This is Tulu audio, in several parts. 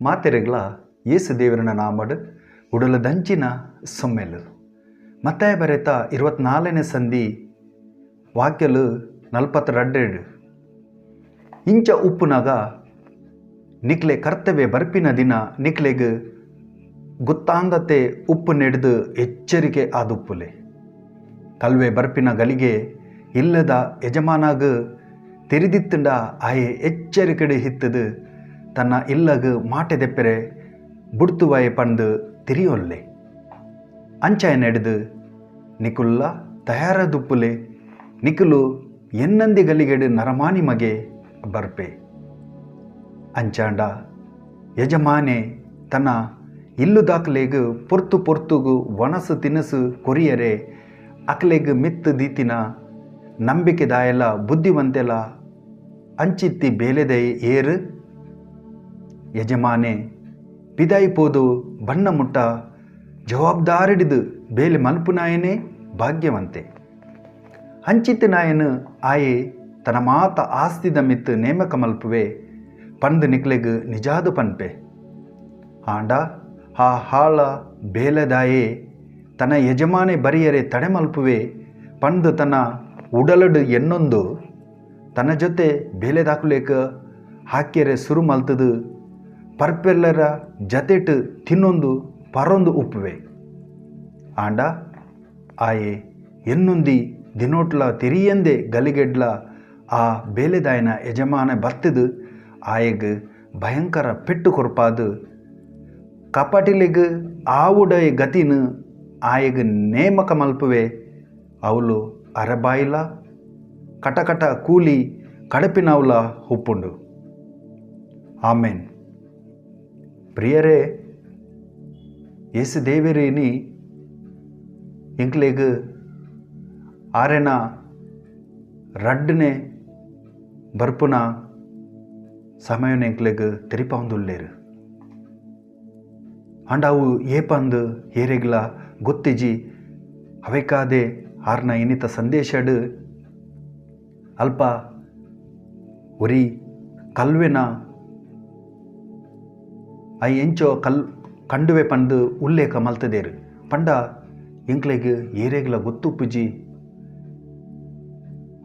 ಮಾತೆರೆಗ್ಲ ಯೇಸು ದೇವರನ ನಾಮಡ್ ಉಡಲದಂಚಿನ ಸೊಮ್ಮೆಲು. ಮತ್ತಾಯ ಬರೆತ 24ನೇ ಸಂಧಿ ವಾಕ್ಯಲು 42. ಇಂಚ ಉಪ್ಪುನಾಗ ನಿಕ್ಲೆ ಕರ್ತವ್ಯ ಬರ್ಪಿನ ದಿನ ನಿಕ್ಲೆಗ್ ಗುತ್ತಾಂದತೆ ಉಪ್ಪು ನೆಡ್ದು ಎಚ್ಚರಿಕೆ ಆದುಪ್ಪುಲೆ. ಕಲ್ವೆ ಬರ್ಪಿನ ಗಲಿಗೆ ಇಲ್ಲದ ಯಜಮಾನಾಗ ತೆರಿದಿತ್ತಂಡ ಆಯೆ ಎಚ್ಚರಿಕೆಡು ಹಿತ್ತದು ತನ್ನ ಇಲ್ಲಗ ಮಾಟೆ ದೆಪ್ಪೆರೆ ಬುಡ್ತುವಾಯೆ ಪಂದು ತಿರಿಯೊಲ್ಲೆ. ಅಂಚಾಯ ನೆಡ್ದು ನಿಕುಲ್ಲ ತಯಾರದುಪ್ಪುಲೆ, ನಿಕುಲು ಎನ್ನಂದಿ ಗಲಿಗೆಡು ನರಮಾನಿ ಮಗೆ ಬರ್ಪೆ. ಅಂಚಾಂಡ ಯಜಮಾನೆ ತನ್ನ ಇಲ್ಲು ದಾಖಲೆಗ್ ಪೊರ್ತು ಪೊರ್ತುಗು ವಣಸು ತಿನಸು ಕೊರಿಯರೆ ಅಕ್ಲೆಗ್ ಮಿತ್ತು ದೀತಿನ ನಂಬಿಕೆದಾಯಲ ಬುದ್ಧಿವಂತೆಲ ಅಂಚಿತ್ತಿ ಬೇಲೆದೈ ಏರು. ಯಜಮಾನೆ ಪಿದಾಯಿ ಪೋದು ಬಣ್ಣ ಮುಟ್ಟ ಜವಾಬ್ದಾರಿಡಿದು ಬೇಲೆ ಮಲ್ಪುನಾಯನೇ ಭಾಗ್ಯವಂತೆ. ಅಂಚಿತ್ತು ನಾಯನು ಆಯೆ ತನ್ನ ಮಾತ ಆಸ್ತಿದ ಮಿತ್ತು ನೇಮಕ ಮಲ್ಪುವೆ ಪಂದು ನಿಕ್ಲೆಗ್ ನಿಜಾದು ಪನ್ಪೆ. ಆಂಡ ಆ ಹಾಳ ಬೇಲೆದಾಯೆ ತನ್ನ ಯಜಮಾನೆ ಬರಿಯರೆ ತಡೆ ಮಲ್ಪುವೆ ಪಂದು ತನ್ನ ಉಡಲಡು ಎನ್ನೊಂದು ತನ್ನ ಜೊತೆ ಬೇಲೆದಾಕುಲೇಕ ಹಾಕ್ಯರೆ ಸುರು ಮಲ್ತದು ಪರ್ಪೆಲ್ಲರ ಜತೆಟು ತಿನ್ನೊಂದು ಪರೊಂದು ಉಪ್ಪುವೆ. ಆಂಡ ಆಯೆ ಎನ್ನೊಂದಿ ದಿನೋಟ್ಲ ತೆರಿಯಂದೆ ಗಲಿಗೆಡ್ಲ ಆ ಬೇಲೆದಾಯನ ಯಜಮಾನ ಬತ್ತಿದು ಆಯೆಗ್ ಭಯಂಕರ ಪೆಟ್ಟು ಕೊರ್ಪಾದು ಕಪಾಟಿಲಿಗ್ ಆವುಡಯ ಗತಿನ ಆಯೆಗ್ ನೇಮಕ ಮಲ್ಪುವೆ. ಅವಳು ಅರಬಾಯಿಲ ಕಟಕಟ ಕೂಲಿ ಕಡಪಿನವಲ ಉಪ್ಪುಂಡು. ಆಮೇನ್. ಪ್ರಿಯರೇ, ಯೇಸು ದೇವರೇನಿ ಎಂಕ್ಲೆಗ್ ಆರೆನ ರಡ್ಡನೆ ಬರ್ಪುನ ಸಮಯನ ಎಂಕ್ಲೆಗ್ ತೆರಿಪಾವೊಂದುಲ್ಲೇರು. ಆಂಡ ಅವು ಏಪಂದು ಏರೆಗ್ಲ ಗೊತ್ತಿಜಿ. ಅವೆಕಾದೆ ಆರ್ನ ಇನ್ನಿತ ಸಂದೇಶಡ್ ಅಲ್ಪ ಒರಿ ಕಲ್ವೆನ I ಎಂಚೋ ಕಲ್ ಕಂಡುವೆ ಪಂದು ಉಲ್ಲೇಖ ಮಲ್ತದೇರು. ಪಂಡ ಎಂಕ್ಲೆಗ್ ಏರೆಗ್ಲ ಗೊತ್ತುಪ್ಪುಜಿ.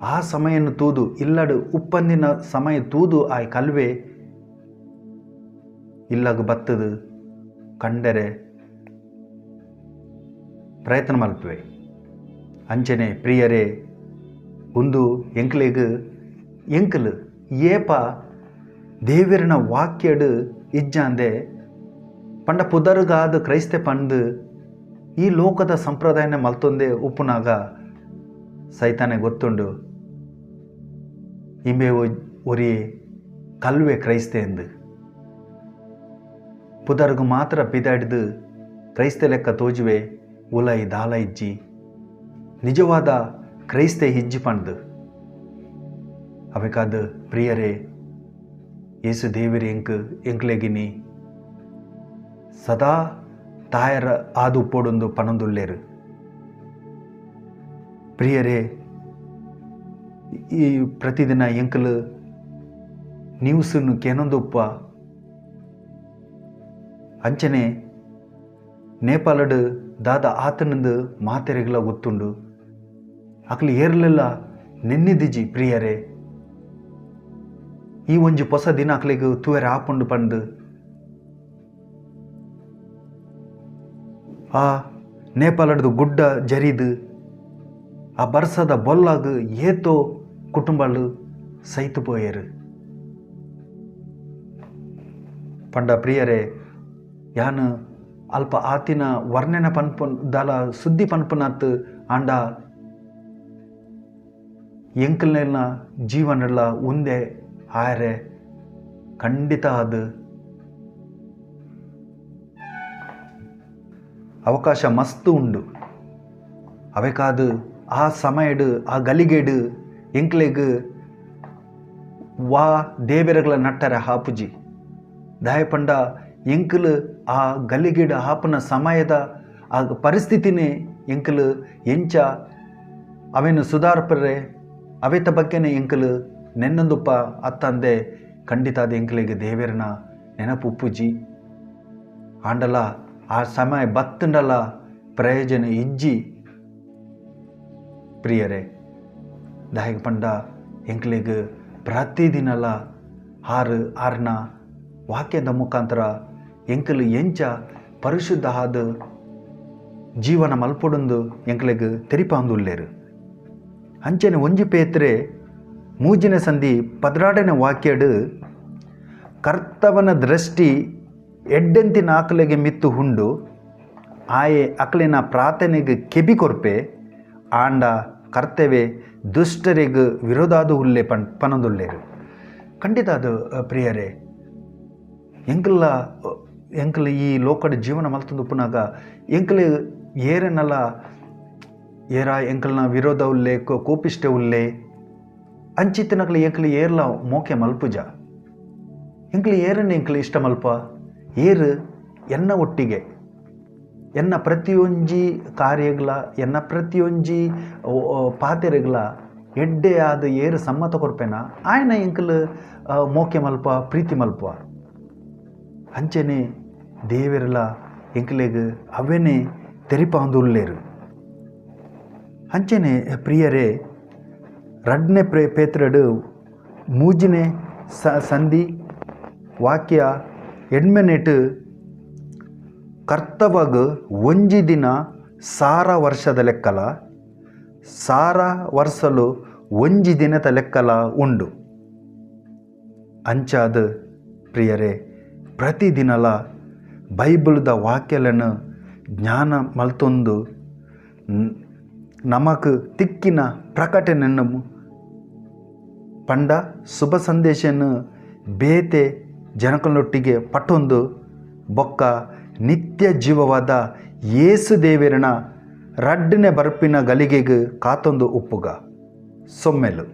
ಆ ಸಮಯನು ತೂದು ಇಲ್ಲಡು ಉಪ್ಪಂದಿನ ಸಮಯ ತೂದು ಆ ಕಲ್ವೆ ಇಲ್ಲಗ ಬತ್ತದು ಕಂಡರೆ ಪ್ರಯತ್ನ ಮಲ್ಪುವೆ. ಅಂಚನೆ ಪ್ರಿಯರೇ, ಒಂದು ಎಂಕ್ಲೆಗ್ ಎಂಕಲು ಏಪ ದೇವರನ ವಾಕ್ಯಡು ಇಜ್ಜಾಂದೆ ಪಂಡ ಪುದರುಗಾದ ಕ್ರೈಸ್ತೆ ಪಂದು ಈ ಲೋಕದ ಸಂಪ್ರದಾಯನ ಮಲ್ತೊಂದೇ ಉಪ್ಪುನಾಗ ಸೈತಾನೆ ಗೊತ್ತುಂಡು ಇಂಬೆ ಒರಿ ಕಲ್ವೆ ಕ್ರೈಸ್ತೆ ಎಂದು. ಪುದರ್ಗು ಮಾತ್ರ ಪಿದಾಡಿದು ಕ್ರೈಸ್ತೆ ಲೆಕ್ಕ ತೋಜುವೆ ಉಲೈ ದಾಲ ಇಜ್ಜಿ ನಿಜವಾದ ಕ್ರೈಸ್ತೆ ಹಿಜ್ಜಿ ಪಂದು. ಅವೆಕಾದ ಪ್ರಿಯರೇ, ಯೇಸು ದೇವರಿ ಎಂಕ್ ಎಂಕ್ಲೆಗಿನಿ ಸದಾ ತಾಯರ ಆದು ಉಪ್ಪೊಡೊಂದು ಪನೊಂದುಲ್ಲೇರು. ಪ್ರಿಯರೇ, ಈ ಪ್ರತಿದಿನ ಎಂಕಲು ನ್ಯೂಸನ್ನು ಕೇನೊಂದುಪ್ಪ. ಅಂಚನೆ ನೇಪಾಳಡು ದಾದ ಆತನಂದು ಮಾತೆರೆಗ್ಲ ಗೊತ್ತುಂಡು. ಅಕ್ಲು ಏರ್ಲೆಲ್ಲ ನೆನ್ನಿದಿಜಿ ಪ್ರಿಯರೇ. ಈ ಒಂಜಿ ಹೊಸ ದಿನ ಅಕ್ಲೆಗ್ ತೂವೆರೆ ಆಪುಂಡು ಪಂದು ಆ ನೇಪಾಳದ ಗುಡ್ಡ ಜರಿದು ಆ ಬರ್ಸದ ಬೊಲ್ಲಾಗ ಏತೋ ಕುಟುಂಬಲು ಸೈತು ಪೋಯರು. ಪಂಡ ಪ್ರಿಯರೇ, ಯಾನು ಅಲ್ಪ ಆತಿನ ವರ್ಣನೆ ಪನ್ಪು ದಾಲ ಸುದ್ದಿ ಪನ್ಪುನಾತ್ ಆಂಡ ಎಂಕಲ್ನೆಲ್ಲ ಜೀವನೆಲ್ಲ ಉಂದೆ ಆಯರೆ ಖಂಡಿತ ಅದು ಅವಕಾಶ ಮಸ್ತ್ ಉಂಡು. ಅವೆಕಾದು ಆ ಸಮಯಡು ಆ ಗಲಿಗೆಡು ಎಂಕ್ಲೆಗ್ ವಾ ದೇವೆರಗಳ ನಟ್ಟರೆ ಹಾಪುಜಿ. ದಾಯ ಪಂಡ ಎಂಕಲು ಆ ಗಲಿಗೆಡು ಹಾಪುನ ಸಮಯದ ಆ ಪರಿಸ್ಥಿತಿನೇ ಎಂಕಲು ಎಂಚ ಅವೆನು ಸುಧಾರ್ಪರೆ ಅವೆತ ಬಗ್ಗೆನೇ ಎಂಕಲು ನೆನ್ನೊಂದುಪ್ಪ ಅತ್ತಂದೆ ಖಂಡಿತ ಅದು ಎಂಕಲಿಗೆ ದೇವರನ ನೆನಪು ಉಪ್ಪುಜಿ. ಆಂಡಲ ಆ ಸಮಯ ಬತ್ತಂಡಲ ಪ್ರಯೋಜನ ಇಜ್ಜಿ ಪ್ರಿಯರೇ. ದಾಯೆಗ್ ಪಂಡ ಎಂಕ್ಲೆಗ್ ಪ್ರತಿದಿನಲ ಆರು ಆರ್ನ ವಾಕ್ಯದ ಮುಖಾಂತರ ಎಂಕಲು ಎಂಚ ಪರಿಶುದ್ಧ ಆದ ಜೀವನ ಮಲ್ಪೊಡೊಂದು ಎಂಕ್ಲೆಗ್ ತೆರಿಪಾಂದುಲ್ಲೇರು. ಅಂಚನೆ ಒಂಜಿ ಪೇತ್ರೆ 3ನೇ ಸಂಧಿ 12ನೇ ವಾಕ್ಯಡು ಕರ್ತವನ ದೃಷ್ಟಿ ಎಡ್ಡೆಂತಿನ ಆಕಲೆಗೆ ಮಿತ್ತು ಹುಂಡು, ಆಯೆ ಅಕ್ಲೆನ ಪ್ರಾರ್ಥನೆಗೆ ಕೆಬಿ ಕೊರ್ಪೆ, ಆಂಡ ಕರ್ತವೆ ದುಷ್ಟರಿಗೆ ವಿರೋಧಾದು ಉಲ್ಲೆ ಪನೊಂದುಲ್ಲೇರು. ಖಂಡಿತ ಅದು ಪ್ರಿಯರೇ, ಎಂಕಲ್ಲ ಎಂಕಲ್ ಈ ಲೋಕದ ಜೀವನ ಮಲ್ತೊಂದು ಉಪ್ಪುನಾಗ ಎಂಕಲ್ ಏರನಲ್ಲ ಏರ ಎಂಕಲ್ನ ವಿರೋಧ ಉಲ್ಲೆ, ಕೋಪಿಷ್ಟೆ ಉಲ್ಲೆ ಅಂಚಿತ್ತನಕ್ಲೆ ಎಂಕಲ್ ಏರ್ಲ ಮೋಕೆ ಮಲ್ಪುಜ. ಎಂಕಲ್ ಏರನ್ನ ಎಂಕಲ್ ಇಷ್ಟ ಮಲ್ಪ, ಏರು ಎನ್ನ ಒಟ್ಟಿಗೆ ಎನ್ನ ಪ್ರತಿಯೊಂಜಿ ಕಾರ್ಯಗಳ ಎನ್ನ ಪ್ರತಿಯೊಂಜಿ ಪಾತೆರೆಗಳ ಎಡ್ಡೆ ಆದ ಏರು ಸಮ್ಮತ ಕೊರ್ಪೆನ ಆಯನ ಎಂಕಲ್ ಮೋಕೆ ಮಲ್ಪ ಪ್ರೀತಿ ಮಲ್ಪ. ಅಂಚನೆ ದೇವರೆಲ್ಲ ಎಂಕಲೆಗ್ ಅವೇನೆ ತೆರಿಪಾಂದುಲ್ಲೇರು. ಅಂಚನೆ ಪ್ರಿಯರೇ, 2ನೇ ಪೇತ್ರಡು 3ನೇ ಸಂಧಿ ವಾಕ್ಯ 8ನೇಟು ಕರ್ತವಗ್ ಒಂಜಿ ದಿನ 1,000 ವರ್ಷದ ಲೆಕ್ಕಲ, 1,000 ವರ್ಷಲು ಒಂಜಿ ದಿನದ ಲೆಕ್ಕಲ ಉಂಡು. ಅಂಚಾದ ಪ್ರಿಯರೇ, ಪ್ರತಿದಿನಲ ಬೈಬಲ್ದ ವಾಕ್ಯలను ಜ್ಞಾನ ಮಲ್ತೊಂದು ನಮಕ್ ತಿಕ್ಕಿನ ಪ್ರಕಟಣೆಯನ್ನು ಪಂಡ ಶುಭ ಸಂದೇಶನ ಬೇತೆ ಜನಕನೊಟ್ಟಿಗೆ ಪಟ್ಟೊಂದು ಬೊಕ್ಕ ನಿತ್ಯ ಜೀವವಾದ ಯೇಸು ದೇವರನ ರಡ್ಡನೆ ಬರ್ಪಿನ ಗಲಿಗೆಗೆ ಕಾತೊಂದು ಉಪ್ಪುಗ. ಸೊಮ್ಮೆಲು.